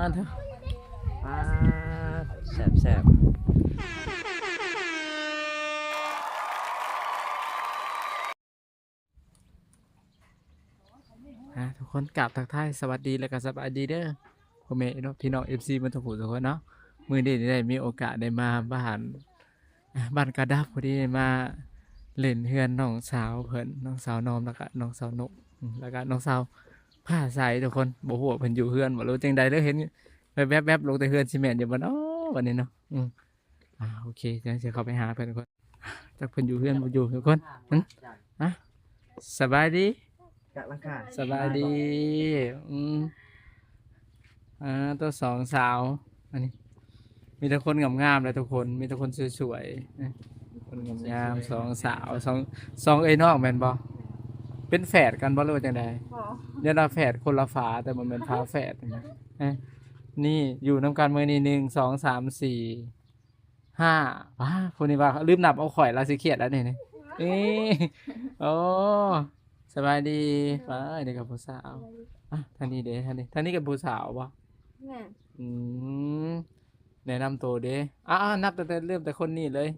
ປາດເທີ ປາດ ແຊບໆ. ອ່າ ທຸກຄົນກາບທັກທາຍສະຫວັດດີ ແລະກະສະບາຍດີເດີ ພໍ່ແມ່ພີ່ນ້ອງ ເອັຟຊີ ເບິດທຸກຜູ້ທຸກຄົນເນາະ. ມື້ນີ້ໄດ້ມີໂອກາດໄດ້ມາບ້ານ ບ້ານກາດັບ ພໍດີມາຫຼິ້ນເຮືອນນ້ອງສາວເພິ່ນ ນ້ອງສາວນອມ ແລ້ວກະນ້ອງສາວນົກ ແລ້ວກະນ້ອງສາວຟ້າໃສ. ທຸກຄົນ ບໍ່ຮູ້ວ່າເພິ່ນຢູ່ເຮືອນບໍ່ ຫຼືຈັ່ງໃດເດີ ເຫັນແວບໆລົງແຕ່ເຮືອນ ຊິແມ່ນຢູ່ບໍ່ເນາະ ບັດນີ້ເນາະ. ອືມ ອ່າ ໂອເຄ ຈັ່ງຊິເຂົ້າໄປຫາເພິ່ນກ່ອນ ຈັກເພິ່ນຢູ່ເຮືອນບໍ່ຢູ່ ທຸກຄົນ. ຫຶ ອ່ະ ສະບາຍດີ ກະລັງກາຍ ສະບາຍດີ. ອືມ ອ່າ ໂຕສອງສາວ ອັນນີ້ມີແຕ່ຄົນງາມໆເລີຍທຸກຄົນ ມີແຕ່ຄົນສວຍໆ ເອີ ຄົນງາມໆ ສອງສາວ ສອງ ສອງເອື້ອຍນ້ອງແມ່ນບໍ່? ເປັນແຝດກັນບໍ່ ຫຼືວ່າຈັ່ງໃດ? ບໍ່ ຢ້ານວ່າແຝດຄົນລະຝາ ແຕ່ບໍ່ແມ່ນຝາແຝດນະ. ເອີ ນີ້ຢູ່ນຳກັນມື້ນີ້ ໜຶ່ງ ສອງ ສາມ ສີ່ ຫ້າ ວ້າ ຜູ້ນີ້ວ່າລືມນັບເອົາຂ້ອຍລະ ຊິຄຽດລະນີ້ ນີ້. ເອີ ໂອ້ ສະບາຍດີ ສະບາຍດີ ປ້າ ນີ້ກໍຜູ້ສາວ. ອ່ະ ທາງນີ້ເດ ທາງນີ້ ທາງນີ້ກໍຜູ້ສາວບໍ່? ແມ່ນ. ອືມ ແນະນຳໂຕເດ. ອ່າ ນັບຕັ້ງແຕ່ ເລີ່ມແຕ່ຄົນນີ້ເລີຍ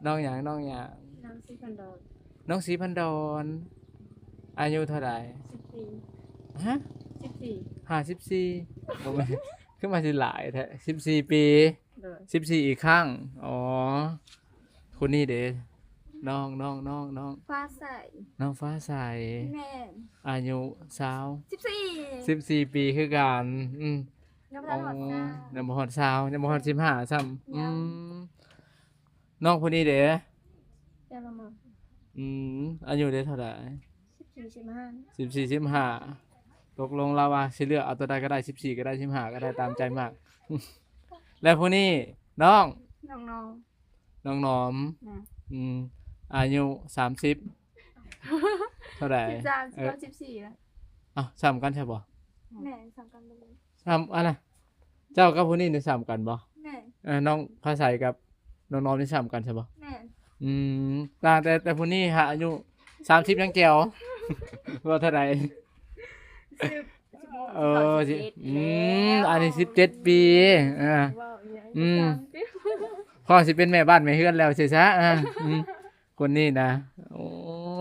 ນ້ອງຫຍັງ ນ້ອງຫຍັງ? ນ້ອງສີພັນດອນ. ນ້ອງສີພັນດອນ ອາຍຸເທົ່າໃດ? ສິບສີ່. ຮະ? ສິບສີ່. ຫ້າສິບສີ່ ບໍ່ແມ່ນ ຄືມາຊິຫຼາຍແທ້ ສິບສີ່ປີ. ໂດຍ ສິບສີ່ອີກຄັ້ງ. ອໍ ຄົນນີ້ເດ ນ້ອງ ນ້ອງ ນ້ອງ ນ້ອງ ຟ້າໃສ. ນ້ອງຟ້າໃສ. ແມ່ນ. ອາຍຸຊາວ. ສິບສີ່ ສິບສີ່ປີຄືກັນ. ອືມ ຍັງບໍ່ທັນຮອດຊາວ ອໍ ຍັງບໍ່ຮອດຊາວ ຍັງບໍ່ຮອດສິບຫ້າຊ້ຳ. ຍັງ. ອືມ ນ້ອງຜູ້ນີ້ເດ? ເຈົ້າລະມາ. ອືມ ອາຍຸເດເທົ່າໃດ? ສິບສີ່ ສິບຫ້າ. ສິບສີ່ ສິບຫ້າ ຕົກລົງລາວວ່າຊິເລືອກເອົາຕົວໃດກໍໄດ້ ສິບສີ່ກໍໄດ້ ສິບຫ້າກໍໄດ້ ຕາມໃຈມັກ. ແລ້ວຜູ້ນີ້ນ້ອງ? ນ້ອງນອມ. ນ້ອງນອມ. ແມ່ນ. ອືມ ອາຍຸສາມສິບ ເທົ່າໃດ? ສິບສາມ ເອີ ສິບສາມ ສິບສີ່ລະ. ອ້າວ ຊ້ຳກັນໃຊ່ບໍ່? ແມ່ນ ຊ້ຳກັນເບິດເລີຍ. ຊ້ຳ ອັນນະ ເຈົ້າກັບຜູ້ນີ້ນີ້ຊ້ຳກັນບໍ່? ແມ່ນ. ເອີ ນ້ອງຟ້າໃສກັບນ້ອງນອມນີ້ຊ້ຳກັນໃຊ່ບໍ່? ແມ່ນ. ອືມ ຕ່າງແຕ່ ແຕ່ຜູ້ນີ້ຫາອາຍຸສາມສິບຍັງແຈ່ວ ວ່າເທົ່າໃດ? ສິບ ເອີ ສິບຫົກ ສິບເຈັດ. ອືມ ອັນນີ້ສິບເຈັດປີ. ອ່າ ອືມ ພໍຊິເປັນແມ່ບ້ານແມ່ເຮືອນແລ້ວຊິຊະ. ອ່າ ອືມ ຄົນນີ້ນະ ໂອ້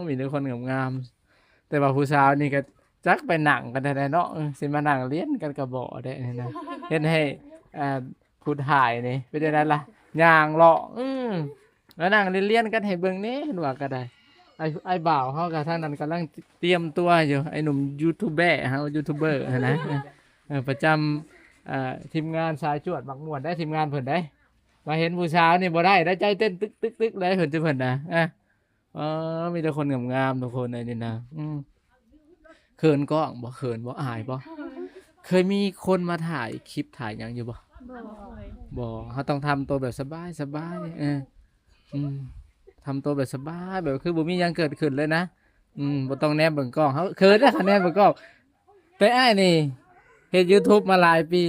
ມີແຕ່ຄົນງາມໆ ແຕ່ວ່າຜູ້ສາວນີ້ກໍຈັກໄປນັ່ງກັນແທ້ເນາະ. ເອີ ຊິມານັ່ງລຽນກັນກໍບໍ່ໄດ້ນີ້ນະ ເຮັດໃຫ້ ອ່າ ຜູ້ຖ່າຍນີ້ເປັນຈັ່ງໃດລະ ຍ່າງເລາະ. ອືມ ມານັ່ງລຽນໆກັນໃຫ້ເບິ່ງແດ່ ເຫັນວ່າກໍໄດ້. ອ້າຍ ອ້າຍບ່າວເຮົາກໍທາງນັ້ນກຳລັງຕຽມຕົວຢູ່ ໄອ້ໜຸ່ມຢູທູບເບີເຮົາ ຢູທູບເບີຫັ້ນນະ. ເອີ ປະຈຳ ເອີ ທີມງານສາຍຈວດມັກມ່ວນໄດ໋ ທີມງານເພິ່ນໄດ໋. ມາເຫັນຜູ້ສາວນີ້ບໍ່ໄດ້ໄດ໋ ໃຈເຕັ້ນຕຶກໆໆເລີຍເພິ່ນ ເພິ່ນນະ. ອ່າ ເອີ ມີແຕ່ຄົນງາມໆທຸກຄົນ ອັນນີ້ນະ. ອືມ ເຂີນກ້ອງບໍ່? ເຂີນບໍ່? ອາຍບໍ່? ເຄີຍມີຄົນມາຖ່າຍຄລິບຖ່າຍຫຍັງຢູ່ບໍ່? ບໍ່. ບໍ່ ເຮົາຕ້ອງທຳໂຕແບບສະບາຍໆ. ເອີ ອືມ ທຳໂຕແບບສະບາຍ ແບບຄືບໍ່ມີຫຍັງເກີດຂຶ້ນເລີຍນະ. ອືມ ບໍ່ຕ້ອງແນມເບິ່ງກ້ອງ ເຮົາເຂີນເດ້ ຄັນແນມເບິ່ງກ້ອງ. ແຕ່ອ້າຍນີ້ເຮັດຢູທູບມາຫຼາຍປີ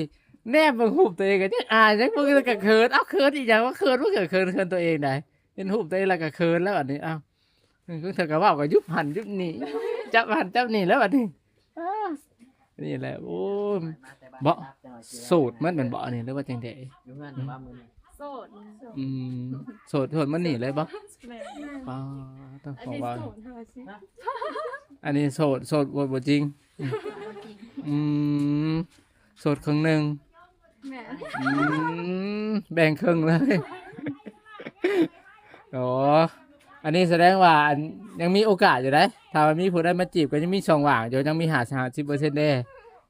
ແນມເບິ່ງຮູບຕົວເອງກໍຍັງອາຍ ຍັງບໍ່ ກໍເຂີນ. ເອົ້າ ເຂີນອີ່ຫຍັງວະ? ເຂີນ ມັນກໍເຂີນ ເຂີນຕົວເອງໄດ໋. ເຫັນຮູບຕົວເອງແລ້ວກໍເຂີນແລ້ວ ອັນນີ້. ເອົ້າ ເພິ່ນກໍເວົ້າກໍຍຸບຫັ້ນຍຸບນີ້ ຈັບຫັ້ນຈັບນີ້ແລ້ວບັດນີ້. ອ່າ ນີ້ແຫຼະ. ໂອ້ ບໍ່ ໂສດໝົດແມ່ນບໍ່ ອັນນີ້ ຫຼືວ່າຈັ່ງໃດ? ຢູ່ເຮືອນວ່າມື້ນີ້ ໂສດ. ອືມ ໂສດ ໂສດໝົດນີ້ເລີຍບໍ່? ແມ່ນ. ປ້າ ຕ້ອງ ອັນນີ້ ຂອງວ່າ ໂສດ ອັນນີ້ໂສດ ໂສດບໍ່ ບໍ່ຈິງ. ອືມ ໂສດເຄິ່ງໜຶ່ງ. ແມ່ນ. ອືມ ແບ່ງເຄິ່ງເລີຍ. ອໍ ອັນນີ້ສະແດງວ່າ ອັນ ຍັງມີໂອກາດຢູ່ເດ້ ຖ້າວ່າມີຜູ້ໃດມາຈີບກໍຍັງມີຊ່ອງວ່າງຢູ່ ຍັງມີຫ້າສິບເປີເຊັນເດ້.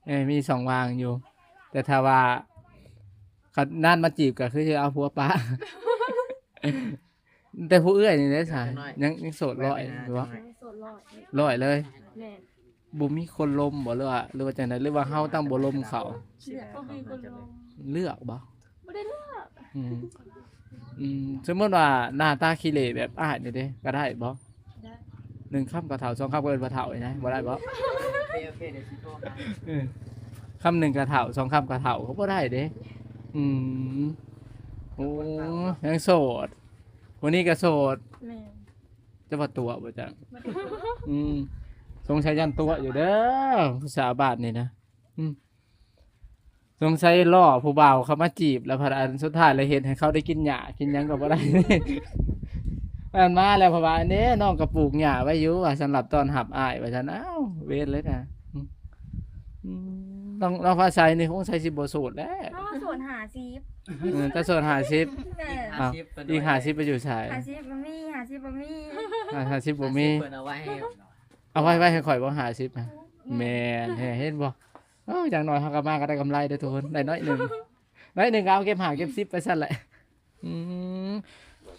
ເອີ ມີຊ່ອງວ່າງຢູ່ ແຕ່ຖ້າວ່າຄັນນານມາຈີບກໍຄືຊິເອົາຜົວປະ. ແຕ່ຜູ້ເອື້ອຍນີ້ເດ້ຊະ ຍັງ ຍັງໂສດຮ້ອຍຢູ່ບໍ່? ໂສດຮ້ອຍ ຮ້ອຍເລີຍ. ແມ່ນ. ບໍ່ມີຄົນລົມບໍ່ ຫຼືວ່າ ຫຼືວ່າຈັ່ງໃດ ຫຼືວ່າເຮົາຕັ້ງບໍ່ລົມເຂົາ? ເລືອກບໍ່? ບໍ່ໄດ້ເລືອກ. ອືມ ອືມ ສົມມຸດວ່າໜ້າຕາຂີ້ເຫຼແບບອ້າຍນີ້ເດ້ ກໍໄດ້ບໍ່? ໄດ້. ໜຶ່ງຄຳກໍເຖົ້າ ສອງຄຳກໍເອີ້ນວ່າເຖົ້ານີ້ນະ ບໍ່ໄດ້ບໍ່? ໂອເຄ ໂອເຄ ດຽວຊິໂທຫາ. ເອີ ຄຳໜຶ່ງກໍເຖົ້າ ສອງຄຳກໍເຖົ້າ ກໍບໍ່ໄດ້ເດ້. ອືມ ໂອ້ ຍັງໂສດ. ຜູ້ນີ້ກໍໂສດ. ແມ່ນ. ຈະວ່າຕົວະບໍ່ຈັກ? ບໍ່ຕົວະ. ອືມ ສົງໄສຢ້ານຕົວະຢູ່ເດີ ຜູ້ສາວບ້ານນີ້ນະ. ອືມ ສົງໄສລໍຜູ້ບ່າວເຂົ້າມາຈີບ ແລ້ວພັດອັນສຸດທ້າຍແລ້ວເຮັດໃຫ້ເຂົາໄດ້ກິນຫຍ້າກິນຫຍັງກໍບໍ່ໄດ້. ອັນມາແລ້ວ ເພາະວ່າອັນນີ້ນ້ອງກໍປູກຫຍ້າໄວ້ຢູ່ວ່າ ສຳລັບຕ້ອນຮັບອ້າຍວ່າຊັ້ນ. ອ້າວ ເວນເລີຍນະ. ອືມ ອືມ ນ້ອງ ນ້ອງຟ້າໃສນີ້ສົງໄສຊິບໍ່ໂສດແລ້ວ. ເຮົາໂສດຫ້າສິບ. ເອີ ເຈົ້າໂສດຫ້າສິບ. ແມ່ນ. ອ້າວ ອີກຫ້າສິບໄປຢູ່ໃສ? ຫ້າສິບບໍ່ມີ ຫ້າສິບບໍ່ມີ. ອ່າ ຫ້າສິບບໍ່ມີ. ຫ້າສິບເພິ່ນເອົາໄວ້ໃຫ້ ເອົາໄວ້ ໄວ້ໃຫ້ຂ້ອຍບໍ່ ຫ້າສິບນະ? ແມ່ນ. ເຫັນບໍ່? ເອີ ຢ່າງໜ້ອຍເຮົາກໍມາກໍໄດ້ກຳໄລເດ້ທຸກຄົນ ໄດ້ໜ້ອຍໜຶ່ງ ໜ້ອຍໜຶ່ງກໍເອົາເກັບຫ້າເກັບສິບໄປຊັ້ນແຫຼະ. ອືມ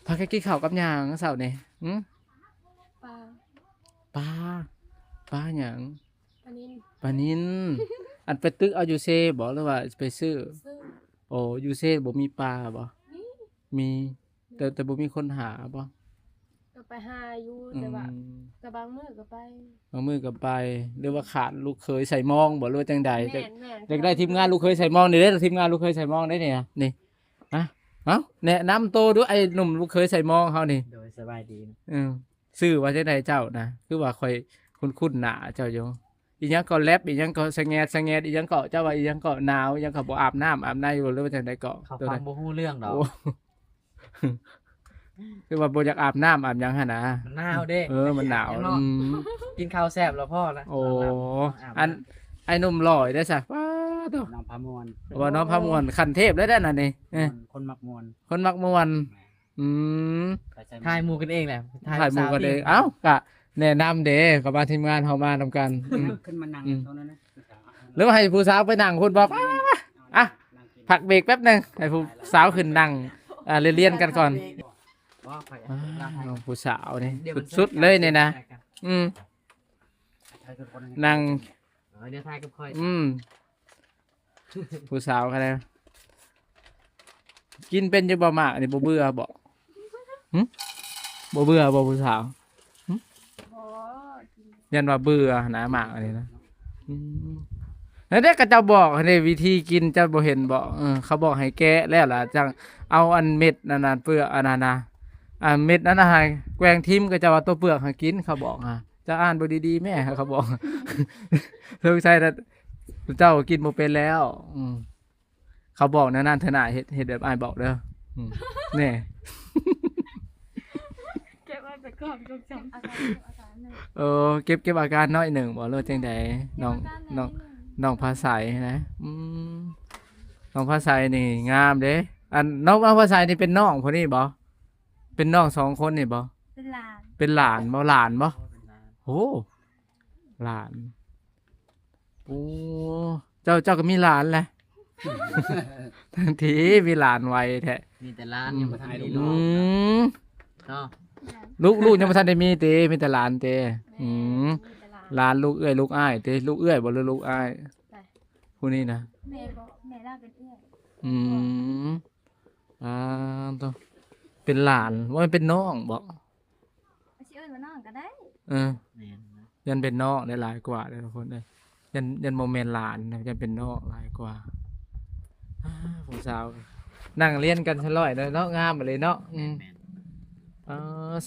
ພາກັນກິນເຂົ້າກັບຫຍັງເຊົ້ານີ້? ຫື? ປາ ປາ ປາຫຍັງ? ປານິນ ປານິນ. ອັນໄປຕຶກເອົາຢູ່ເຊບໍ ຫຼືວ່າໄປຊື້? ຊື້. ໂອ້ ຢູ່ເຊບໍ່ມີປາບໍ? ມີ ມີ ແຕ່ ແຕ່ບໍ່ມີຄົນຫາບໍ? ກໍໄປຫາຢູ່ ອືມ ແຕ່ວ່າກໍບາງມື້ກໍໄປ ບາງມື້ກໍໄປ. ຫຼືວ່າຂາດລູກເຂີຍໃສ່ມອງບໍ ຫຼືວ່າຈັ່ງໃດ? ແມ່ນ ແມ່ນ. ຢາກໄດ້ທີມງານລູກເຂີຍໃສ່ມອງນີ້ເດ້ ທີມງານລູກເຂີຍໃສ່ມອງໄດ໋ນີ້ນະ. ນີ້ ຮະ ເອົ້າ ແນະນຳໂຕດູ ໄອ້ໜຸ່ມລູກເຂີຍໃສ່ມອງເຮົານີ້. ໂດຍ ສະບາຍດີ. ເອີ ຊື່ວ່າຈັ່ງໃດເຈົ້ານະ? ຄືວ່າຂ້ອຍຄຸ້ນໆໜ້າເຈົ້າຢູ່. ອີຫຍັງກໍແລັບ ອີຫຍັງກໍສະແງດສະແງດ ອີຫຍັງກໍ ເຈົ້າວ່າອີຫຍັງກໍໜາວ ອີຫຍັງກໍບໍ່ອາບນ້ຳອາບໃນບໍ ຫຼືວ່າຈັ່ງໃດເກາະ? ເຂົາຟັງບໍ່ຮູ້ເລື່ອງດອກ. ໂອ້ ຄືວ່າບໍ່ຢາກອາບນ້ຳອາບຫຍັງຫັ້ນນະ. ມັນໜາວເດ້. ເອີ ມັນໜາວ. ອືມ ກິນເຂົ້າແຊບແລ້ວພໍລະ. ໂອ້ ອາບນ້ຳ. ອັນ ໄອ້ໜຸ່ມຫຼ້ອຍເດ້ຊະ. ປ້າໂທ້ ນ້ອງພາມ່ວນ. ວ່ານ້ອງພາມ່ວນ ຂັ້ນເທບເລີຍເດ້ນັ້ນນີ້. ເອີ ຄົນມັກມ່ວນ ຄົນມັກມ່ວນ. ອືມ ຖ່າຍໝູ່ກັນເອງແຫຼະ ຖ່າຍໝູ່ກັນເອງ. ເອົ້າ ກະແນະນຳເດ້ ກໍວ່າທີມງານເຮົາມານຳກັນ. ອືມ ຂຶ້ນມານັ່ງ ອືມ ໂຕນັ້ນນະ ຫຼືວ່າໃຫ້ຜູ້ສາວໄປນັ່ງພຸ້ນບໍ? ໄປ ໄປ ໄປ ອ່ະ ນັ່ງກິນ ພັກເບຣກແປັບໜຶ່ງ ໃຫ້ຜູ້ສາວຂຶ້ນນັ່ງ ອ່າ ລຽນໆກັນກ່ອນ. ບໍ່ ຂ້ອຍ ອ່າ ນ້ອງຜູ້ສາວນີ້ ດຽວມັນ ສຸດໆເລີຍນີ້ນະ. ອືມ ນັ່ງ ເອີ ດຽວຖ່າຍກັບຂ້ອຍ. ອືມ ຜູ້ສາວກໍໄດ້. ກິນເປັນຢູ່ບໍ່ໝາກນີ້ ບໍ່ເບື່ອບໍ່? ຫຶ? ບໍ່ເບື່ອບໍ່ຜູ້ສາວ? ຫຶ? ບໍ່ ຢ້ານວ່າເບື່ອນະໝາກອັນນີ້ນະ. ອືມ ນັ້ນເດ້ ເຂົາເຈົ້າບອກເດ້ ວິທີກິນເຈົ້າບໍ່ເຫັນບໍ? ເອີ ເຂົາບອກໃຫ້ແກະແລ້ວລະ ຈັ່ງເອົາອັນເມັດອັນນັ້ນ ເປືອກອັນນັ້ນນະ ອັນເມັດນັ້ນນະ ໃຫ້ແກວ່ງຖິ້ມ ເຂົາເຈົ້າວ່າຕົວເປືອກໃຫ້ກິນ ເຂົາບອກຫາ. ເຈົ້າອ່ານເບິ່ງດີໆແມ້ ເຂົາບອກ. ສົງໄສເຈົ້າກິນບໍ່ເປັນແລ້ວ. ອືມ ເຂົາບອກແນວນັ້ນເທື່ອໜ້າ ເຮັດ ເຮັດແບບອ້າຍບອກເດີ. ອືມ ແນ່ ເກັບໄວ້ເປັນຄວາມຊົງຈຳ. ເອີ ເກັບ ເກັບອາການໜ້ອຍໜຶ່ງບໍ ຫຼືວ່າຈັ່ງໃດ? ນ້ອງ ນ້ອງ ນ້ອງພາໃສນະ. ອືມ ນ້ອງພາໃສນີ້ງາມເດ້. ອັນ ນ້ອງ ນ້ອງພາໃສນີ້ເປັນນ້ອງຜູ້ນີ້ບໍ? ເປັນນ້ອງສອງຄົນນີ້ບໍ່? ເປັນຫຼານ. ເປັນຫຼານບໍ່? ຫຼານບໍ່? ໂອ້ ຫຼານ. ໂອ້ ເຈົ້າ ເຈົ້າກໍມີຫຼານແຫຼະ. ທັງທີ່ມີຫຼານໄວແທ້. ມີແຕ່ຫຼານ ອືມ ຍັງບໍ່ທັນມີລູກ. ອືມ ເນາະ ລູກ ລູກຍັງບໍ່ທັນໄດ້ມີຕິ? ມີແຕ່ຫຼານຕິ? ແມ່ນ. ອືມ ມີແຕ່ຫຼານ. ຫຼານລູກເອື້ອຍລູກອ້າຍຕິ? ລູກເອື້ອຍບໍ່ ຫຼືລູກອ້າຍ? ຜູ້ນີ້ນະ? ແມ່ບໍ່ ແມ່ລາວເປັນເອື້ອຍ. ອືມ ອ່າ ໂຕ ເປັນຫຼານ ບໍ່ແມ່ນເປັນນ້ອງບໍ? ຊິເອີ້ນວ່ານ້ອງກໍໄດ້. ເອີ ແມ່ນນະ. ຢ້ານເປັນນ້ອງໄດ້ຫຼາຍກວ່າເດີທຸກຄົນເອີຍ. ຢ້ານ ຢ້ານບໍ່ແມ່ນຫຼານນະ ຢ້ານເປັນນ້ອງຫຼາຍກວ່າ. ອ່າ ຜູ້ສາວ ນັ່ງລຽນກັນຊະລ້ອຍເນາະ ງາມອີ່ຫຼີເນາະ. ອືມ ແມ່ນ. ອໍ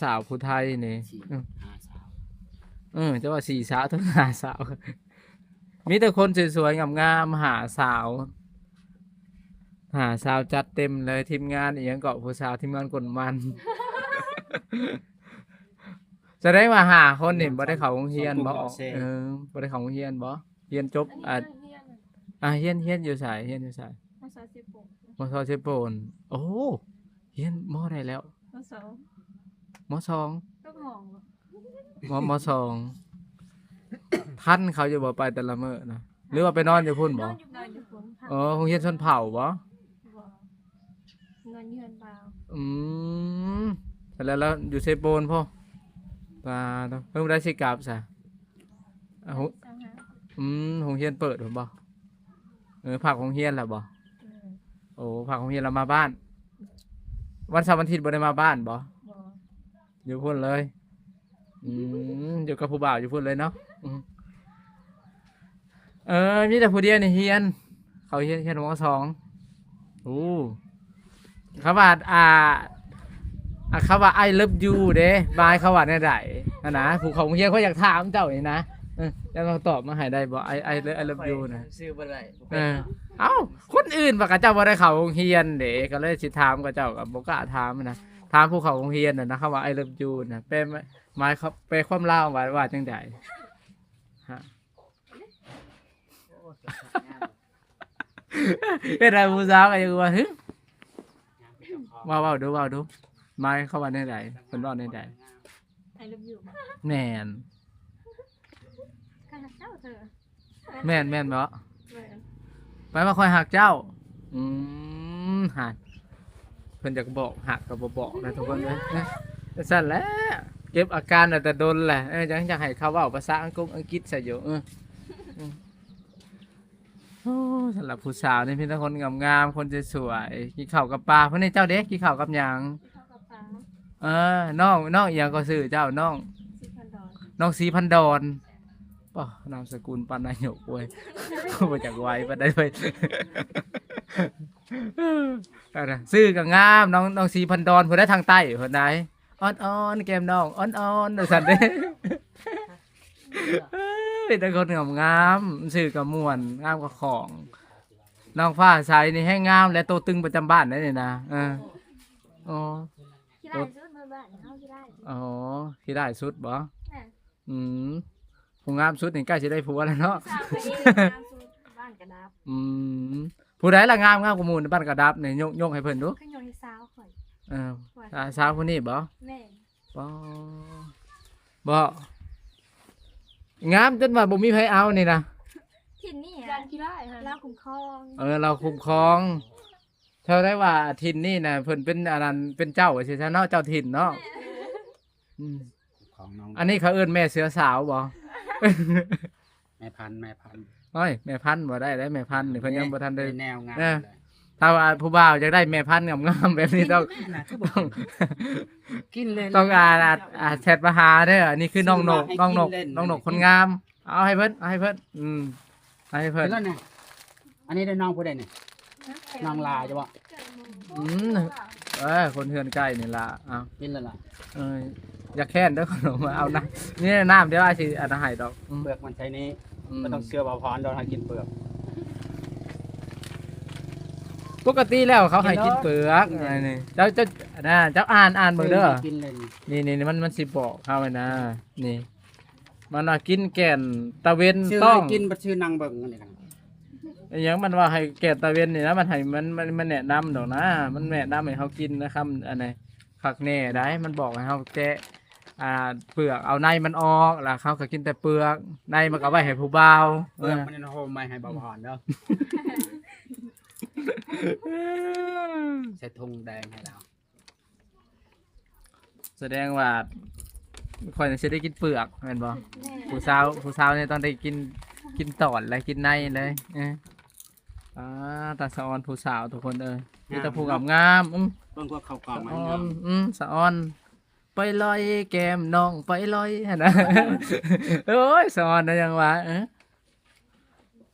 ສາວຜູ້ໄທນີ້. ອືມ ຫ້າສາວ. ເອີ ເຈົ້າວ່າສີ່ສາວ ເຖິງຫ້າສາວ. ມີແຕ່ຄົນສວຍໆງາມໆ ຫ້າສາວ ຫ້າສາວຈັດເຕັມເລີຍ. ທີມງານອີ່ຫຍັງເກາະ ຜູ້ສາວ ທີມງານກົ້ນມັນ. ສະແດງວ່າຫ້າຄົນນີ້ບໍ່ໄດ້ເຂົ້າໂຮງຮຽນບໍ່? ເອີ ບໍ່ໄດ້ເຂົ້າໂຮງຮຽນບໍ່? ຮຽນຈົບ ອັນນີ້ ອ່າ ຮຽນ ອ່າ ຮຽນ ຮຽນຢູ່ໃສ? ຮຽນຢູ່ໃສ? ມ.ສ.ເຊໂປນ. ມ.ສ. ເຊໂປນ. ໂອ້ ຮຽນ ມ.ໃດແລ້ວ? ມ.ສອງ. ມ.ສອງ ຕົກຫ້ອງບໍ? ມ. ມ.ສອງ. ທັນເຂົາຢູ່ບໍ່ ໄປແຕ່ລະມື້ນະ ຫຼືວ່າໄປນອນຢູ່ພຸ້ນບໍ? ນອນຢູ່ ນອນຢູ່ພຸ້ນ. ອໍ ໂຮງຮຽນຊົນເຜົ່າບໍ? ບໍ່ ນອນຢູ່ເຮືອນບ່າວ. ອືມ ແລ້ວ ແລ້ວຢູ່ເຊໂປນພຸ້ນ. ປາໂທ້ ເພິ່ນໄດ້ຊິກັບຊະ? ອາ ໂຮງ ຊາວຫ້າ. ອືມ ໂຮງຮຽນເປີດພຸ້ນບໍ? ເອີ ພັກໂຮງຮຽນແລ້ວບໍ? ອືມ ໂອ້ ພັກໂຮງຮຽນແລ້ວມາບ້ານ. ວັນເສົາວັນອາທິດບໍ່ໄດ້ມາບ້ານບໍ? ບໍ່. ຢູ່ພຸ້ນເລີຍ. ອືມ ຢູ່ກັບຜູ້ບ່າວຢູ່ພຸ້ນເລີຍເນາະ. ອືມ ເອີ ມີແຕ່ຜູ້ດຽວນີ້ຮຽນ ເຂົາຮຽນ ຮຽນ ມ.ສອງ. ໂອ້ ຄຳວ່າ ອ່າ ອ່າ ຄຳວ່າ I love you ເດ້ ໝາຍຄວາມວ່າແນວໃດຫັ້ນນະ? ຜູ້ເຂົ້າໂຮງຮຽນ ຂ້ອຍຢາກຖາມເຈົ້ານີ້ນະ. ເອີ ເຈົ້າຕ້ອງຕອບມາໃຫ້ໄດ້ບໍ່? I I love you ນະ. ຊື່ບໍ່ໄດ້. ເອີ ເອົ້າ ຄົນອື່ນວ່າເຂົາເຈົ້າບໍ່ໄດ້ເຂົ້າໂຮງຮຽນເດ້ ກໍເລີຍຊິຖາມເຂົາເຈົ້າກໍບໍ່ກ້າຖາມນະ. ຖາມຜູ້ເຂົ້າໂຮງຮຽນນະ ນະ ຄຳວ່າ I love you ນະ ແປ ໝາຍ ແປຄວາມລາວວ່າ ວ່າຈັ່ງໃດ? ຮະ ເຮັດໃຫ້ຜູ້ສາວກໍຢາກວ່າ ຫຶ ເວົ້າ ເວົ້າດູ ເວົ້າດູ ໝາຍຄວາມວ່າແນວໃດ? ເພິ່ນເວົ້າແນວໃດ? I love you ແມ່ນ ຂ້າຮັກເຈົ້າເທີ. ແມ່ນ ແມ່ນບໍ່? ແມ່ນ ແປວ່າຂ້ອຍຮັກເຈົ້າ. ອືມ ຫາ ເພິ່ນຢາກບອກຮັກກໍບໍ່ບອກນະທຸກຄົນເອີຍ. ຈັ່ງຊັ້ນແຫຼະ ເກັບອາການໄວ້ແຕ່ດົນແຫຼະ. ເອີ ຈັ່ງ ຈັ່ງໃຫ້ເຂົາເວົ້າພາສາອັງກົງອັງກິດໃສ່ຢູ່. ເອີ ອືມ ໂອ້ ສຳລັບຜູ້ສາວນີ້ມີແຕ່ຄົນງາມໆ ຄົນສວຍໆ. ກິນເຂົ້າກັບປາ. ຜູ້ນີ້ເຈົ້າເດ້ ກິນເຂົ້າກັບຫຍັງ? ເອີ ນ້ອງ ນ້ອງອີ່ຫຍັງກໍຊື່ເຈົ້າ? ນ້ອງ ສີພັນດອນ ນ້ອງສີພັນດອນ. ປ້າ ນາມສະກຸນປານນາຍົກເວີຍ ບໍ່ຈັກໄວປານໃດເວີຍ. ຊື່ກໍງາມ ນ້ອງ ນ້ອງສີພັນດອນ ຜູ້ໃດທາງໃຕ້ພຸ້ນໃດ. ອ່ອນໆ ແກ້ມນ້ອງອ່ອນໆ ວ່າຊັ້ນເດ້. ເອີຍ ມີແຕ່ຄົນງາມໆ ຊື່ກໍມ່ວນ ງາມກວ່າຂອງ. ນ້ອງຟ້າໃສນີ້ແຮງງາມ ແລະໂຕຕຶງປະຈຳບ້ານໄດ໋ນີ້ນະ. ເອີ ອໍ ຂີ້ຮ້າຍສຸດໃນບ້ານເຮົາ ຂີ້ຮ້າຍ. ອໍ ຂີ້ຮ້າຍສຸດບໍ? ແມ່ນ. ອືມ ຜູ້ງາມສຸດນີ້ໃກ້ຊິໄດ້ຜົວແລ້ວເນາະ. ຜູ້ສາວກໍງາມສຸດ ບ້ານກະດັບ. ອືມ ຜູ້ໃດລະງາມ ງາມກວ່າໝູ່ໃນບ້ານກະດັບນີ້? ຍົກ ຍົກໃຫ້ເພິ່ນດູ. ຂ້ອຍຍົກໃຫ້ສາວຂ້ອຍ. ເອີ ສາວຜູ້ນີ້ບໍ? ແມ່ນ. ອໍ ບໍ ງາມຈົນວ່າບໍ່ມີໃຜເອົານີ້ນະ. ຖິ່ນນີ້ ຢ້ານຂີ້ຮ້າຍ ລາວຄຸ້ມຄອງ. ເອີ ລາວຄຸ້ມຄອງ. ເທົ່າໃດວ່າຖິ່ນນີ້ນະ ເພິ່ນເປັນອັນນັ້ນ ເປັນເຈົ້າວ່າຊີ້ຊະເນາະ ເຈົ້າຖິ່ນເນາະ. ແມ່ນ. ອືມ ຂອງນ້ອງ ອັນນີ້ເຂົາເອີ້ນແມ່ເສືອສາວບໍ? ແມ່ພັນ ແມ່ພັນ. ໂອ້ຍ ແມ່ພັນບໍ່ໄດ້ເດ້ ແມ່ພັນນີ້ເພິ່ນຍັງບໍ່ທັນໄດ້ ແນວງາມ ເອີ ເລີຍ. ຖ້າວ່າຜູ້ບ່າວຢາກໄດ້ແມ່ພັນງາມໆແບບນີ້ ຕ້ອງ ນະ ຄືບໍ່ ຕ້ອງ ກິນເລີຍ ຕ້ອງ ອ່າ ອ່າ ແຊັດມາຫາເດີ. ອັນນີ້ຄືນ້ອງນົກ ນ້ອງນົກ ນ້ອງນົກຄົນງາມ. ເອົາໃຫ້ເພິ່ນ ເອົາໃຫ້ເພິ່ນ. ອືມ ໃຫ້ເພິ່ນ ເອົາແລ້ວນະ. ອັນນີ້ໄດ້ນ້ອງຜູ້ໃດນີ້? ນ້ອງຫຼ້າຢູ່ບໍ່? ອືມ ເອີ ຄົນເຮືອນໃກ້ນີ້ລະ. ເອົາ ກິນແລ້ວລະ. ເອີ ຢ່າແຄ້ນເດີ ເອົານະ ນີ້ນ້ຳດຽວອ້າຍຊິອັນໃຫ້ດອກ. ອືມ ເປືອກມັນໃສ່ນີ້. ອືມ ບໍ່ຕ້ອງເຊື່ອບ່າວພອນດອກ ໃຫ້ກິນເປືອກ. ປົກກະຕິແລ້ວເຂົາໃຫ້ກິນເປືອກ. ກິນໂລດ ອັນນີ້ ເຈົ້າ ເຈົ້າ ນະ ເຈົ້າອ່ານ ອ່ານເບິ່ງເດີ. ກິນເລີຍ ນີ້ ນີ້ ນີ້ ມັນ ມັນຊິບອກເຮົານະ ນີ້. ມັນວ່າກິນແກ່ນຕາເວັນ ຊື່ ຕ້ອງ ໃຫ້ກິນ ບໍ່ຊື່ນັ່ງເບິ່ງອັນນີ້ກັນ. ອີຫຍັງມັນວ່າໃຫ້ແກ່ນຕາເວັນນີ້ນະ ມັນໃຫ້ ມັນ ມັນ ມັນແນະນຳດອກນະ ມັນແນະນຳໃຫ້ເຮົາກິນນະຄຳ ອັນນີ້ຄັກແນ່ໄດ໋. ມັນບອກໃຫ້ເຮົາແກະ ອ່າ ເປືອກ ເອົາໃນມັນອອກ ແລ້ວເຮົາກໍກິນແຕ່ເປືອກ ໃນມັນກໍໄວ້ໃຫ້ຜູ້ບ່າວ. ເປືອກມັນໂຮມໄວ້ໃຫ້ບ່າວພອນເດີ ໃສ່ຖົງແດງໃຫ້ລາວ. ສະແດງວ່າຂ້ອຍຊິໄດ້ກິນເປືອກແມ່ນບໍ່? ແມ່ນ. ຜູ້ສາວ ຜູ້ສາວນີ້ຕ້ອງໄດ້ກິນ ກິນຕອນ ແລະ ກິນໃນເລີຍ. ເອີ ອ່າ ຕາສະອອນຜູ້ສາວທຸກຄົນເອີຍ ມີແຕ່ຜູ້ງາມໆ. ອືມ ເບິ່ງພວກເຂົາກອງ ສະອອນ. ອືມ ສະອອນ ໄປລອຍແກ້ມນ້ອງໄປລອຍຫັ້ນນະ. ໂອ້ຍ ສະອອນນະ ຫຍັງວະ. ເອີ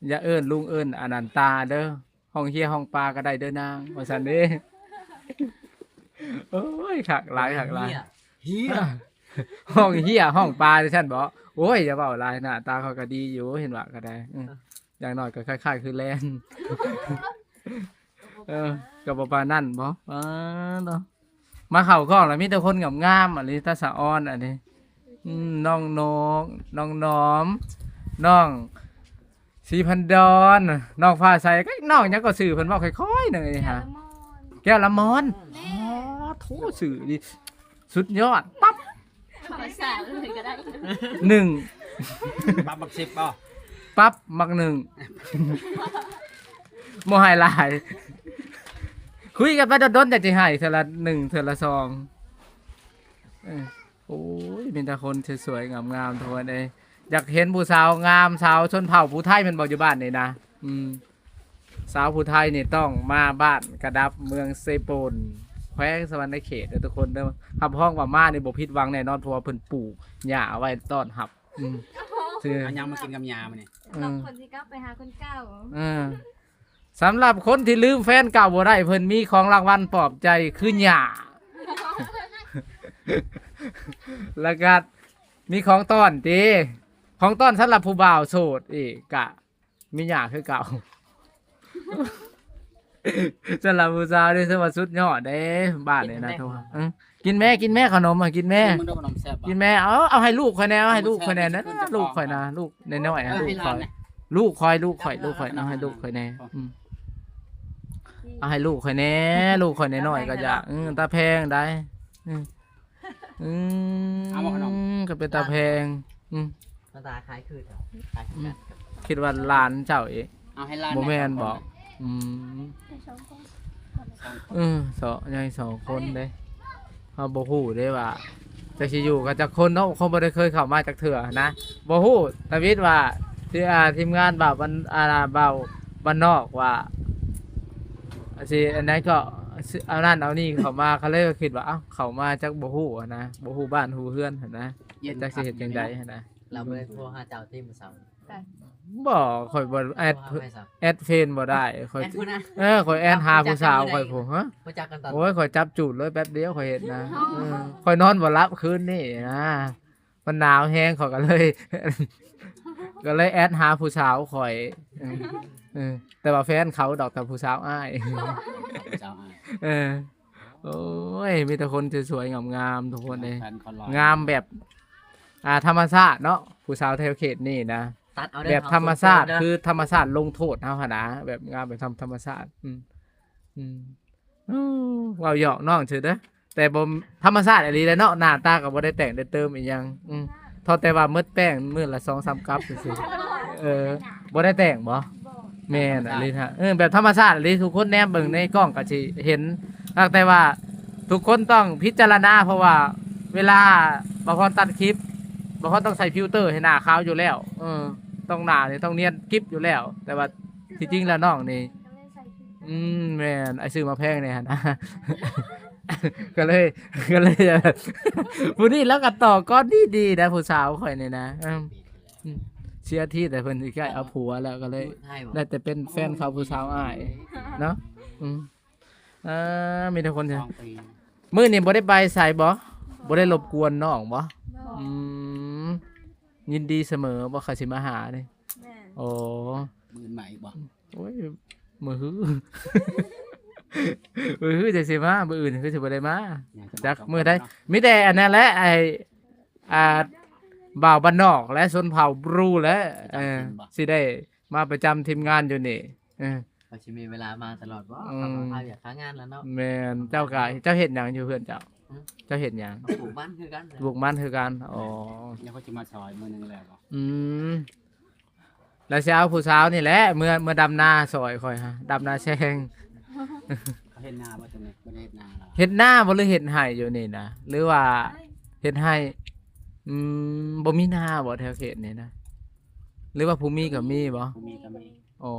ຢ່າເອີ້ນລຸງເອີ້ນອານັນຕາເດີ. ຮ້ອງເຮຍຮ້ອງປາກໍໄດ້ເດີນາງ ວ່າຊັ້ນເດ້. ໂອ້ຍ ຄັກຫຼາຍ ຄັກຫຼາຍ. ເຮຍ ຮ້ອງເຮຍຮ້ອງປາຈັ່ງຊັ້ນບໍ? ໂອ້ຍ ຢ່າເວົ້າຫຼາຍ ໜ້າຕາເຂົາກໍດີຢູ່ ເຫັນວ່າກໍໄດ້. ເອີ ຢ່າງໜ້ອຍກໍຄ້າຍໆຄືແລນ. ເອີ ກໍບໍ່ປານນັ້ນບໍ? ປາດເນາະ. ມາເຂົ້າກ້ອງແລ້ວມີແຕ່ຄົນງາມໆ ອັນນີ້ຕາສະອອນ ອັນນີ້ ອືມ ນ້ອງນົກ ນ້ອງໜອມ ນ້ອງສີພັນດອນ ນ້ອງຟ້າໃສ ກໍນ້ອງຫຍັງກໍຊື່ເພິ່ນເວົ້າຄ່ອຍໆໜຶ່ງນີ້ຫາ ແກ້ວລະມອນ. ແກ້ວລະມອນ. ແມ່ນ. ອໍ ໂທ້ ຊື່ນີ້ສຸດຍອດ. ປັບ ພາສາອື່ນກໍໄດ້ ໜຶ່ງ ປັບບັກສິບບໍ່? ປັບບັກໜຶ່ງ ບໍ່ໃຫ້ຫຼາຍ ຄຸຍກັນໄປດົນໆ ຈັ່ງຊິໃຫ້ເທື່ອລະໜຶ່ງ ເທື່ອລະສອງ. ເອີ ໂອ້ຍ ມີແຕ່ຄົນສວຍໆ ງາມໆ ທຸກຄົນເອີຍ. ຢາກເຫັນຜູ້ສາວງາມ ສາວຊົນເຜົ່າຜູ້ໄທແມ່ນບໍ່ ຢູ່ບ້ານນີ້ນະ? ອືມ ສາວຜູ້ໄທນີ້ຕ້ອງມາບ້ານກະດັບ ເມືອງເຊໂປນ ແຂວງສະຫວັນນະເຂດເດີທຸກຄົນເດີ. ຮັບຮອງວ່າມານີ້ບໍ່ຜິດຫວັງແນ່ນອນ ເພາະວ່າເພິ່ນປູກຫຍ້າໄວ້ຕ້ອນຮັບ. ອືມ ເອົາຫຍັງມາກິນກັບຫຍ້າມື້ນີ້? ເອີ ບາງຄົນຊິກັບໄປຫາຄົນເກົ່າ. ເອີ ສຳລັບຄົນທີ່ລືມແຟນເກົ່າບໍ່ໄດ້ ເພິ່ນມີຂອງລາງວັນປອບໃຈຄືຫຍ້າ ແລ້ວກໍມີຂອງຕ້ອນຕິ ຂອງຕ້ອນສຳລັບຜູ້ບ່າວໂສດອີກ ກະມີຫຍ້າຄືເກົ່າ. ສຳລັບຜູ້ສາວນີ້ຖືວ່າສຸດຍອດເດ້ ບ້ານນີ້ນະ. ກິນແມ່ ໂທຫາ ອື ກິນແມ່ ກິນແມ່ ຂະໜົມ ກິນແມ່ ກິນແມ່. ເອົາ ເອົາໃຫ້ລູກຂ້ອຍແດ່ ເອົາໃຫ້ລູກຂ້ອຍແດ່ນະ ລູກຂ້ອຍນະ ລູກນ້ອຍໆ ໃຫ້ລູກຂ້ອຍ ລູກຂ້ອຍ ລູກຂ້ອຍ ລູກຂ້ອຍ ເອົາໃຫ້ລູກຂ້ອຍແດ່. ອື ເອົາໃຫ້ລູກຂ້ອຍແດ່ ລູກຂ້ອຍນ້ອຍໆ ກໍຢາກ. ອື ຕາແພງໄດ໋. ອື ອື ເອົາບໍ່ຂະໜົມ ກໍເປັນຕາແພງ. ອື ໜ້າຕາຄ້າຍຄືກັນ ຄ້າຍຄືກັນ. ຄິດວ່າຫຼານເຈົ້າເອງ ເອົາໃຫ້ຫຼານ ບໍ່ແມ່ນບໍ? ອືມ ເອີ ສອງ ຍັງສອງຄົນເດ້ ເຮົາບໍ່ຮູ້ເດ້ວ່າຈັກຊິຢູ່ກັນຈັກຄົນເນາະ ຄົນບໍ່ໄດ້ເຄີຍເຂົ້າມາຈັກເທື່ອນະ ບໍ່ຮູ້. ທຳອິດວ່າ ທີ່ ອ່າ ທີມງານບ່າວບ້ານ ອ່າ ບ່າວບ້ານນອກວ່າ ຊິອັນໃດກໍ ຊິເອົານັ້ນເອົານີ້ເຂົ້າມາ ກໍເລີຍຄິດວ່າ ເອົ້າ ເຂົ້າມາຈັກບໍ່ຮູ້ຫັ້ນນະ ບໍ່ຮູ້ບ້ານຮູ້ເຮືອນຫັ້ນນະ ຈັກຊິເຮັດຈັ່ງໃດຫັ້ນນະ. ລາວບໍ່ໄດ້ໂທຫາເຈົ້າຕິມື້ເຊົ້າ? ບໍ່ ຂ້ອຍບໍ່ແອັດ ໂທຫາໃຜຊະ? ແອັດເຟນບໍ່ໄດ້ ຂ້ອຍ ແອັດຜູ້ນະ ເອີ ຂ້ອຍແອັດຫາຜູ້ສາວຂ້ອຍພຸ້ນ. ຮະ? ຮູ້ຈັກກັນຕອນ ໂອ້ຍ ຂ້ອຍຈັບຈູດເລີຍແປັບດຽວ ຂ້ອຍເຮັດນະ. ເອີ ຂ້ອຍນອນບໍ່ຫຼັບຄືນນີ້ນະ ມັນໜາວແຮງ ຂ້ອຍກໍເລີຍ ກໍເລີຍແອັດຫາຜູ້ສາວຂ້ອຍ. ເອີ ເອີ ແຕ່ວ່າແຟນເຂົາດອກ ແຕ່ຜູ້ສາວອ້າຍ ຜູ້ສາວອ້າຍ. ເອີ ໂອ້ຍ ມີແຕ່ຄົນສວຍໆ ງາມໆ ທຸກຄົນເດ້ ງາມແບບ ອ່າ ທຳມະຊາດເນາະ ຜູ້ສາວແຖວເຂດນີ້ນະ ຕັດເອົາເດີ ແບບທຳມະຊາດ ເຮົາສົມໂຕເດີ ຄືທຳມະຊາດລົງໂທດເຮົາຫັ້ນນະ ແບບງາມແບບທຳ ທຳມະຊາດ. ອືມ ອືມ ເວົ້າຫຍອກນ້ອງຊື່ເດີ ແຕ່ບໍ່ທຳມະຊາດອີ່ຫຼີແຫຼະເນາະ ໜ້າຕາກໍບໍ່ໄດ້ແຕ່ງໄດ້ເຕີມອີ່ຫຍັງ. ອືມ ເທົ່າແຕ່ວ່າໝົດແປ້ງມື້ລະສອງສາມກັບຊື່ໆ. ເອີ ບໍ່ໄດ້ແຕ່ງບໍ? ບໍ່. ແມ່ນອີ່ຫຼີຮະ ເອີ ແບບທຳມະຊາດອີ່ຫຼີ ທຸກຄົນແນມເບິ່ງໃນກ້ອງກໍຊິເຫັນ ແຕ່ວ່າທຸກຄົນຕ້ອງພິຈາລະນາ ເພາະວ່າເວລາບ່າວພອນຕັດຄລິບ ບ່າວພອນຕ້ອງໃສ່ຟິວເຕີໃຫ້ໜ້າຂາວຢູ່ແລ້ວ. ເອີ ຕ້ອງໜ້ານີ້ຕ້ອງນຽນກິບຢູ່ແລ້ວ ແຕ່ວ່າທີ່ຈິງແລ້ວນ້ອງນີ້ ອືມ ແມ່ນ ອ້າຍຊື້ມາແພງແດ່ຫັ້ນນະ ກໍເລີຍ ກໍເລີຍ ຜູ້ນີ້ລາວກໍຕໍ່ກ່ອນດີໆ ນະ ຜູ້ສາວຂ້ອຍນີ້ນະ. ອືມ ອືມ ເສຍທີແຕ່ເພິ່ນຊິໃກ້ເອົາຜົວແລ້ວ ກໍເລີຍໄດ້ແຕ່ເປັນແຟນເຂົາຜູ້ສາວອ້າຍເນາະ. ອືມ ເອີ ມີແຕ່ຄົນ ສອງປີ ມື້ນີ້ບໍ່ໄດ້ໄປໃສບໍ? ບໍ່ໄດ້ລົບກວນນ້ອງບໍ? ບໍ່. ອືມ ຍິນດີສະເໝີບໍ ຂ້ອຍຊິມາຫານີ້? ແມ່ນ. ໂອ້ ມື້ອື່ນມາອີກບໍ? ໂອ້ຍ ມື້ຮື ມື້ຮືຈັ່ງຊິມາ ມື້ອື່ນຄືຊິບໍ່ໄດ້ມາ ຈັກມື້ໃດ. ມີແຕ່ອັນນັ້ນແຫຼະ ໄອ້ ອ່າ ບ່າວບ້ານນອກ ແລະ ຊົນເຜົ່າບຣູ ແລະ ເອີ ຊິໄດ້ມາປະຈຳທີມງານຢູ່ນີ້. ເອີ ກໍຊິມີເວລາມາຕະຫຼອດບໍ? ອືມ ເຂົາກໍຫາວຽກຫາງານແລ້ວເນາະ. ແມ່ນ. ເຈົ້າກະ ເຈົ້າເຮັດຫຍັງຢູ່ເຮືອນເຈົ້າ? ຫື? ເຈົ້າເຮັດຫຍັງ? ປູກມັນຄືກັນ. ປູກມັນຄືກັນ. ອໍ ແລ້ວກໍຊິມາຊ່ອຍມື້ໜຶ່ງແລ້ວບໍ? ອືມ ແລ້ວຊິເອົາຜູ້ສາວນີ້ແຫຼະ ເມືອ ເມືອດຳນາຊ່ອຍຂ້ອຍຫັ້ນ ດຳນາແຊງ. ເຂົາເຮັດນາບໍ່? ຕົງນີ້ບໍ່ໄດ້ເຮັດນາແລ້ວ. ເຮັດນາບໍ່ ຫຼືເຮັດໄຮ່ຢູ່ນີ້ນະ ຫຼືວ່າເຮັດໄຮ່? ອືມ ບໍ່ມີນາບໍ່ແຖວເຂດນີ້ນະ ຫຼືວ່າຜູ້ມີກໍມີບໍ່? ຜູ້ມີກໍມີ. ອໍ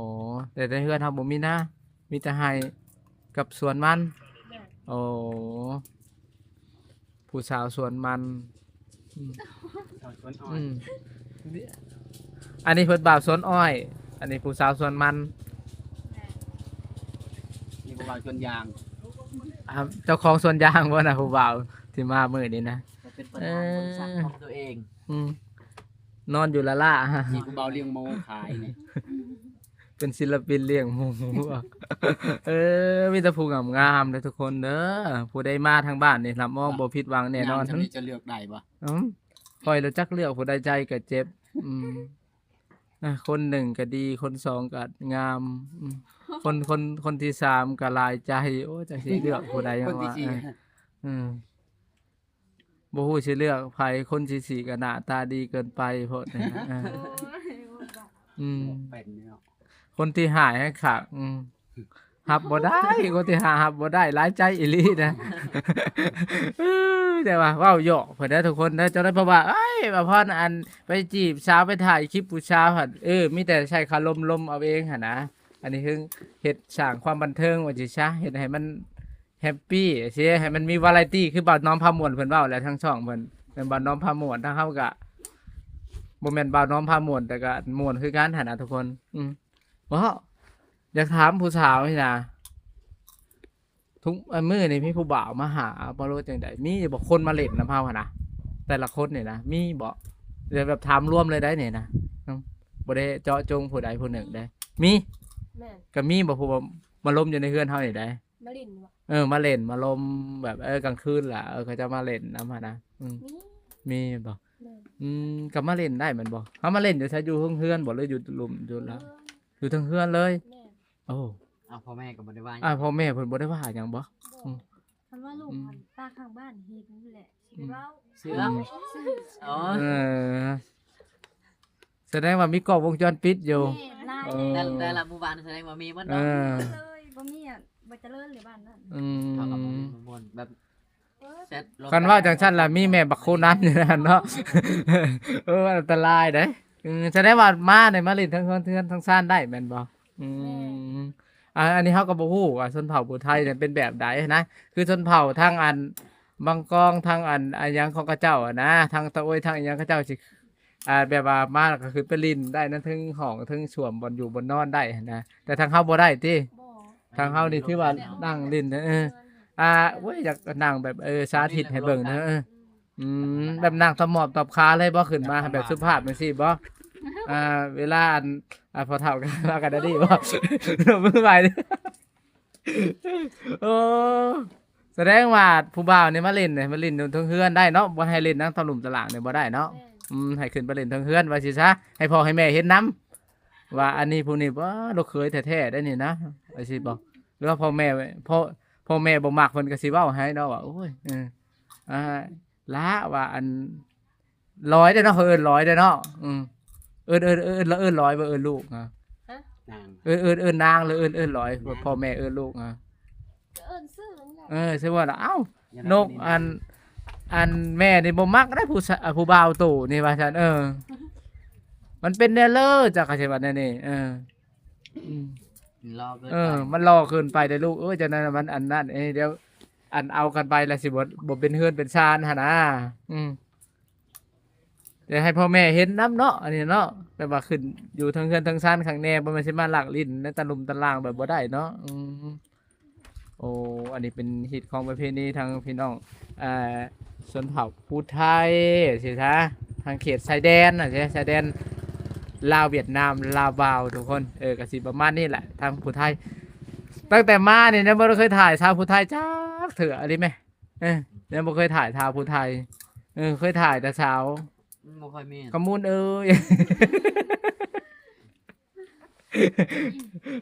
ແຕ່ໃນເຮືອນເຮົາບໍ່ມີນາ ມີແຕ່ໄຮ່ກັບສວນມັນ. ແມ່ນ. ອໍ ຜູ້ສາວສວນມັນ. ອືມ ສາວສວນອ້ອຍ. ອືມ ອັນນີ້ເພິ່ນບ່າວສວນອ້ອຍ ອັນນີ້ຜູ້ສາວສວນມັນ. ແມ່ນ. ນີ້ຜູ້ບ່າວສວນຢາງ. ອ່າ ເຈົ້າຂອງສວນຢາງບໍ່ນະ ຜູ້ບ່າວທີ່ມາມື້ນີ້ນະ? ເປັນປະທານ ເອີ ບໍລິສັດຂອງຕົວເອງ. ອືມ ນອນຢູ່ລະລະ. ມີຜູ້ບ່າວລ້ຽງໝູຂາຍນີ້ ເປັນສິນລະປິນລ້ຽງໝູ. ເອີ ມີແຕ່ຜູ້ງາມໆເດີທຸກຄົນເດີ ຜູ້ໃດມາທາງບ້ານນີ້ ຮັບຮອງບໍ່ຜິດຫວັງແນ່ນອນ. ຈະເລືອກໄດ້ບໍ່? ອືມ ຂ້ອຍລະຈັກເລືອກຜູ້ໃດ ໃຈກໍເຈັບ. ອືມ ອ່າ ຄົນໜຶ່ງກໍດີ ຄົນສອງກໍງາມ. ອືມ ຄົນ ຄົນ ຄົນທີສາມກໍຫຼາຍໃຈ. ໂອ້ ຈັກຊິເລືອກຜູ້ໃດ. ຄົນທີສີ່ ວ່າ ເອີ ອືມ ບໍ່ຮູ້ຊິເລືອກໃຜ ຄົນທີສີ່ກໍໜ້າຕາດີເກີນໄປໂພດນີ້. ເອີ ອືມ ແມ່ນເນາະ ຄົນທີຫ້າແຮງຄັກ. ອືມ ຮັບບໍ່ໄດ້ ຄົນທີຫ້າຮັບບໍ່ໄດ້ ຫຼາຍໃຈອີ່ຫຼີນະ. ເອີ ແຕ່ວ່າເວົ້າຫຍອກເພິ່ນເດີທຸກຄົນເດີ ເຈົ້າໄດ້ ເພາະວ່າ ເອີຍ ບ່າວພອນ ອັນ ໄປຈີບສາວ ໄປຖ່າຍຄລິບຜູ້ສາວຫັ້ນ ເອີ ມີແຕ່ໃຊ້ຄາລົມລົມເອົາເອງຫັ້ນນະ. ອັນນີ້ຄືເຮັດສ້າງຄວາມບັນເທີງວ່າຊີ້ຊະ ເຮັດໃຫ້ມັນ ແຮບປີ້ ຊິໃຫ້ມັນມີວາໄຣຕີ ຄືບ່າວນ້ອມພາມ່ວນເພິ່ນເວົ້າແຫຼະ ທາງຊ່ອງເພິ່ນແມ່ນບ່າວນ້ອມພາມ່ວນ ທາງເຮົາກະບໍ່ແມ່ນບ່າວນ້ອມພາມ່ວນ ແຕ່ກະມ່ວນຄືກັນຫັ້ນນະທຸກຄົນ. ອືມ ບໍ່ ຢາກຖາມຜູ້ສາວນີ້ນະ ທຸກມື້ນີ້ມີຜູ້ບ່າວມາຫາບໍ່ ຫຼືວ່າຈັ່ງໃດ? ມີບໍ່ ຄົນມາຫຼິ້ນນຳເຮົາຫັ້ນນະ ແຕ່ລະຄົນນີ້ນະ ມີບໍ່? ແບບຖາມລວມເລີຍໄດ໋ນີ້ນະ ບໍ່ໄດ້ເຈາະຈົງຜູ້ໃດຜູ້ໜຶ່ງເດ້. ມີ ແມ່ນ ກໍມີບໍ່ ຜູ້ວ່າມາລົມຢູ່ໃນເຮືອນເຮົານີ້ໃດ? ມາຫຼິ້ນບໍ່? ເອີ ມາຫຼິ້ນມາລົມແບບ ເອີ ກາງຄືນລະ ເອີ ເຂົາເຈົ້າມາຫຼິ້ນນຳຫັ້ນນະ. ອືມ ມີ ມີບໍ່? ແມ່ນ ອືມ ກໍມາຫຼິ້ນໄດ້ແມ່ນບໍ່? ເຮົາມາຫຼິ້ນຢູ່ໃສ? ຢູ່ເທິງເຮືອນບໍ່ ຫຼືຢູ່ລຸ່ມຢູ່ລາ? ຢູ່ເທິງເຮືອນເລີຍ. ແມ່ນ ໂອ້ ອ້າວ ພໍ່ແມ່ກໍບໍ່ໄດ້ວ່າຫຍັງ? ອ້າວ ພໍ່ແມ່ເພິ່ນບໍ່ໄດ້ວ່າຫຍັງບໍ່? ບໍ່ ອືມ ຄັນວ່າລູກ ອືມ ອັນປ້າຂ້າງບ້ານເຫັນແຫຼະ ຊິໄດ້ເວົ້າ ອືມ ເຊື່ອ ອືມ ເຊື່ອ ອໍ ເອີ ສະແດງວ່າມີກ້ອງວົງຈອນປິດຢູ່. ແມ່ນ ຫຼາຍ ເອີ ແຕ່ ແຕ່ລະໝູ່ບ້ານສະແດງວ່າມີໝົດເນາະ. ເອີ ເລີຍ ບໍ່ມີ ອັນ ບໍ່ຈະເລີນເລີຍບ້ານນັ້ນ. ອືມ ເຂົາກໍບໍ່ມ່ວນ ແບບ ເອີ ຄັນວ່າຈັ່ງຊັ້ນລະ ມີແມ່ບັກໂຄນັນຢູ່ນັ້ນເນາະ. ເອີ ອັນຕະລາຍເດ້. ອືມ ສະແດງວ່າມານີ້ມາຫຼິ້ນທັງເຮືອນ ເຮືອນທັງຊານໄດ້ແມ່ນບໍ່? ອືມ ແມ່ນ ອ່າ ອັນນີ້ເຮົາກໍບໍ່ຮູ້ວ່າຊົນເຜົ່າຜູ້ໄທນີ້ເປັນແບບໃດນະ ຄືຊົນເຜົ່າທາງອັນບາງກອງ ທາງອັນ ອາຫຍັງຂອງເຂົາເຈົ້າຫັ້ນນະ ທາງຕາໂອ້ຍ ທາງອີ່ຫຍັງ ເຂົາເຈົ້າຊິ ອ່າ ແບບວ່າມາແລ້ວກໍຄືໄປຫຼິ້ນໄດ້ນະ ເທິງຫ້ອງເທິງສ້ວມ ບ່ອນຢູ່ບ່ອນນອນໄດ້ຫັ້ນນະ ແຕ່ທາງເຮົາບໍ່ໄດ້ຕິ? ບໍ່ ທາງເຮົານີ້ຖືວ່ານັ່ງຫຼິ້ນ ເອີ ອ່າ ໂອ້ຍ ຢາກນັ່ງແບບ ເອີ ສາທິດໃຫ້ເບິ່ງເດີ. ເອີ ອືມ ແບບນັ່ງຕະໝອບຕອບຄາເລີຍບໍ່? ຂຶ້ນມາແບບສຸພາບຈັ່ງຊີ້ບໍ່? ອ່າ ເວລາອັນ ອ່າ ພໍ່ເຖົ້າກັນວ່າກັນໄດ້ດີບໍ່? ຍົກມືໄຫວ້. ໂອ້ ສະແດງວ່າຜູ້ບ່າວນີ້ມາຫຼິ້ນນີ້ ມາຫຼິ້ນຢູ່ເທິງເຮືອນໄດ້ເນາະ ບໍ່ໃຫ້ຫຼິ້ນນຳຕາລຸ່ມຕາລ່າງນີ້ບໍ່ໄດ້ເນາະ. ແມ່ນ ອືມ ໃຫ້ຂຶ້ນໄປຫຼິ້ນເທິງເຮືອນວ່າຊີ້ຊະ ໃຫ້ພໍ່ໃຫ້ແມ່ເຫັນນຳ ວ່າອັນນີ້ຜູ້ນີ້ ໂອ້ ລູກເຂີຍແທ້ໆໄດ໋ນີ້ນະ ວ່າຊີ້ບໍ່? ຫຼືວ່າພໍ່ແມ່ ພໍ່ ພໍ່ແມ່ບໍ່ມັກ ເພິ່ນກໍຊິເວົ້າໃຫ້ເນາະວ່າ ໂອ້ຍ ເອີ ອ່າ ຫຼ້າວ່າ ອັນ ຫຼອຍເດ້ເນາະ ເຂົາເອີ້ນຫຼອຍເດ້ເນາະ. ອືມ ເອີ້ນ ເອີ້ນ ເອີ້ນ ເອີ້ນຫຼອຍບໍ່ ເອີ້ນລູກນະ? ຮະ? ນາງ ເອີ້ນ ເອີ້ນ ເອີ້ນນາງ ຫຼືເອີ້ນ ເອີ້ນຫຼອຍ ເອີ້ນ ພໍ່ແມ່ເອີ້ນລູກນະ? ກໍເອີ້ນຊື່ນັ້ນແຫຼະ. ເອີ ຊື່ວ່າລະ ເອົ້າ ຢາກໄດ້ ນົກ ຜູ້ນີ້ນະ ອັນ ອັນແມ່ນີ້ບໍ່ມັກໄດ໋ ຜູ້ຊະ ຜູ້ບ່າວໂຕນີ້ວ່າຊັ້ນ. ເອີ ມັນເປັນແນວເລີ ຈັກກະຊິວ່າແນວນີ້. ເອີ ອືມ ມັນຫຼໍ່ເກີນ ເອີ ໄປ ມັນຫຼໍ່ເກີນໄປເດ້ລູກເອີຍ. ຈັ່ງນັ້ນມັນອັນນັ້ນ ເອີ ດຽວອັນເອົາກັນໄປລະຊິບໍ່ ບໍ່ເປັນເຮືອນເປັນຊານຫັ້ນນະ. ອືມ ຢາກໃຫ້ພໍ່ແມ່ເຫັນນຳເນາະ ອັນນີ້ເນາະ ແບບວ່າຂຶ້ນຢູ່ເທິງເຮືອນເທິງຊານຄັກແນ່ ບໍ່ແມ່ນຊິມາລັກຫຼິ້ນໃນຕາລຸ່ມຕາລ່າງແບບບໍ່ໄດ້ເນາະ. ອືມ ໂອ້ ອັນນີ້ເປັນຮີດຄອງປະເພນີທາງພີ່ນ້ອງ ອ່າ ຊົນເຜົ່າຜູ້ໄທຊີ້ຊະ ທາງເຂດຊາຍແດນນະ ຊາຍແດນລາວຫວຽດນາມ ລາວບາວ ທຸກຄົນ. ເອີ ກໍຊິປະມານນີ້ແຫຼະ ທາງຜູ້ໄທ. ຕັ້ງແຕ່ມານີ້ຍັງບໍ່ໄດ້ເຄີຍຖ່າຍສາວຜູ້ໄທຈັກເທື່ອອີ່ຫຼີແມ. ເອີ ຍັງບໍ່ເຄີຍຖ່າຍສາວຜູ້ໄທ. ເອີ ເຄີຍຖ່າຍແຕ່ສາວ ອືມ ບໍ່ຄ່ອຍມີ ຂະມູນເອີຍ.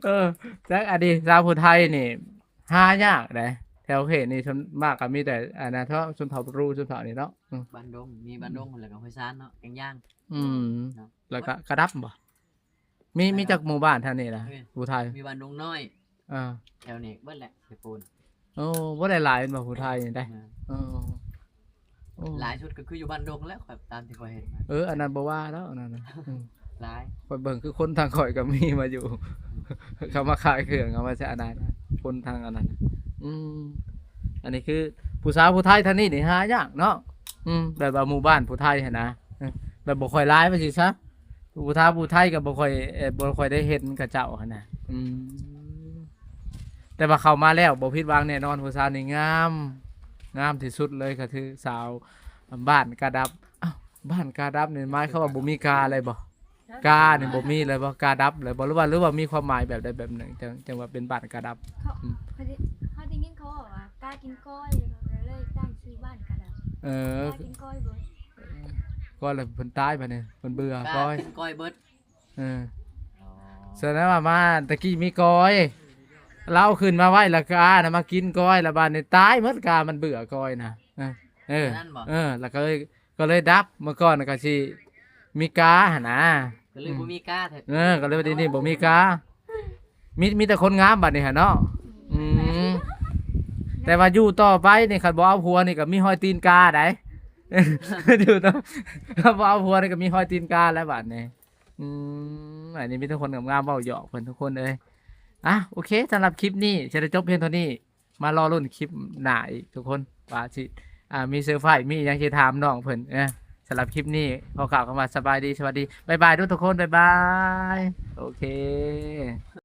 ເອີ ຈັກອັນນີ້ ສາວຜູ້ໄທນີ້ຫາຍາກເດ້ ແຖວເຂດນີ້ສ່ວນມາກກໍມີແຕ່ອັນນັ້ນເນາະ ຊົນເຜົ່າບຣູ ຊົນເຜົ່ານີ້ເນາະ. ອືມ ບ້ານດົງ ມີບ້ານດົງ ແລ້ວກໍຫ້ວຍຊານເນາະ ແກງຢາງ. ອືມ ເນາະ ແລ້ວກໍກະດັບບໍ່? ມີ ມີຈັກໝູ່ບ້ານແຖວນີ້ລະ ຜູ້ໄທ? ມີບ້ານດົງນ້ອຍ ອ່າ ແຖວນີ້ເບິດແຫຼະ ເຂດປູນ. ໂອ້ ບໍ່ໄດ້ຫຼາຍແມ່ນບໍ່ ຜູ້ໄທນີ້ໄດ໋? ແມ່ນ ເອີ ໂອ້ ຫຼາຍສຸດກໍຄືຢູ່ບ້ານດົງແຫຼະ ຂ້ອຍ ຕາມທີ່ຂ້ອຍເຫັນມາ. ເອີ ອັນນັ້ນບໍ່ວ່າແລ້ວ ອັນນັ້ນນະ. ອືມ ຫຼາຍ ຂ້ອຍເບິ່ງຄືຄົນທາງຂ້ອຍກໍມີມາຢູ່ ເຂົາມາຂາຍເຄື່ອງ ເຂົາມາໃຊ້ອັນນັ້ນ ຄົນທາງອັນນັ້ນ. ອືມ ອັນນີ້ຄືຜູ້ສາວຜູ້ໄທທາງນີ້ນີ້ຫາຍາກເນາະ. ອືມ ແບບວ່າໝູ່ບ້ານຜູ້ໄທຫັ້ນນະ ເອີ ແບບບໍ່ຄ່ອຍຫຼາຍວ່າຊີ້ຊະ. ຜູ້ສາວຜູ້ໄທກໍບໍ່ຄ່ອຍ ເອີ ບໍ່ຄ່ອຍໄດ້ເຫັນເຂົາເຈົ້າຫັ້ນນະ. ອືມ ແຕ່ວ່າເຂົ້າມາແລ້ວບໍ່ຜິດຫວັງແນ່ນອນ ຜູ້ສາວນີ້ງາມ ງາມທີ່ສຸດເລີຍ ກໍຄືສາວບ້ານກາດັບ. ອ້າວ ບ້ານກາດັບນີ້ໝາຍຄວາມວ່າບໍ່ມີກາເລີຍບໍ່? ຮະ? ການີ້ບໍ່ມີເລີຍບໍ່? ກາດັບເລີຍບໍ່? ຫຼືວ່າ ຫຼືວ່າມີຄວາມໝາຍແບບໃດແບບໜຶ່ງ ຈັ່ງ ຈັ່ງວ່າເປັນບ້ານກາດັບ? ເຂົາ ອືມ ເຂົາໄດ້ ເຮົາໄດ້ຍິນເຂົາເວົ້າວ່າກາກິນກ້ອຍ ກໍເລີຍຕັ້ງຊື່ບ້ານກາດັບ. ເອີ ກາກິນກ້ອຍເບິດ ກ້ອຍແລ້ວເພິ່ນຕາຍບາດນີ້ ເພິ່ນເບື່ອກ້ອຍ ກາກິນກ້ອຍເບິດ. ເອີ ອໍ ສະນັ້ນວ່າມາຕະກີ້ມີກ້ອຍ ລາວຂຶ້ນມາໄວ້ ແລ້ວການະມາກິນກ້ອຍ ແລ້ວບາດນີ້ຕາຍໝົດ ກາມັນເບື່ອກ້ອຍນະ. ເອີ ເອີ ນັ້ນບໍ່? ເອີ ແລ້ວກໍເລີຍ ກໍເລີຍດັບ. ເມື່ອກ່ອນກໍຊິມີກາຫັ້ນນະ ກໍເລີຍ ອືມ ບໍ່ມີກາແທ້. ເອີ ກໍເລີຍວ່າດຽວນີ້ບໍ່ມີກາ ມີ ມີແຕ່ຄົນງາມບາດນີ້ຫັ້ນເນາະ. ອືມ ແຕ່ວ່າຢູ່ຕໍ່ໄປນີ້ ຄັນບໍ່ເອົາຜົວນີ້ກໍມີຮອຍຕີນກາໄດ໋. ຢູ່ຕໍ່ ຄັນບໍ່ເອົາຜົວນີ້ກໍມີຮອຍຕີນກາແລ້ວບາດນີ້. ອືມ ອັນນີ້ມີແຕ່ຄົນງາມໆ ເວົ້າຫຍອກເພິ່ນທຸກຄົນເອີຍ. ອ່ະ ໂອເຄ ສຳລັບຄລິບນີ້ຊິໄດ້ຈົບພຽງເທົ່ານີ້ ມາລໍລຸ້ນຄລິບໜ້າອີກທຸກຄົນ ວ່າຊິ ອ່າ ມີເຊີໄພຣສ໌ ມີຫຍັງຊິຖາມນ້ອງເພິ່ນ. ເອີ ສຳລັບຄລິບນີ້ຂໍກ່າວຄຳວ່າສະບາຍດີ ສະຫວັດດີ ບາຍບາຍເດີ້ທຸກຄົນ ບາຍບາຍ. ໂອເຄ.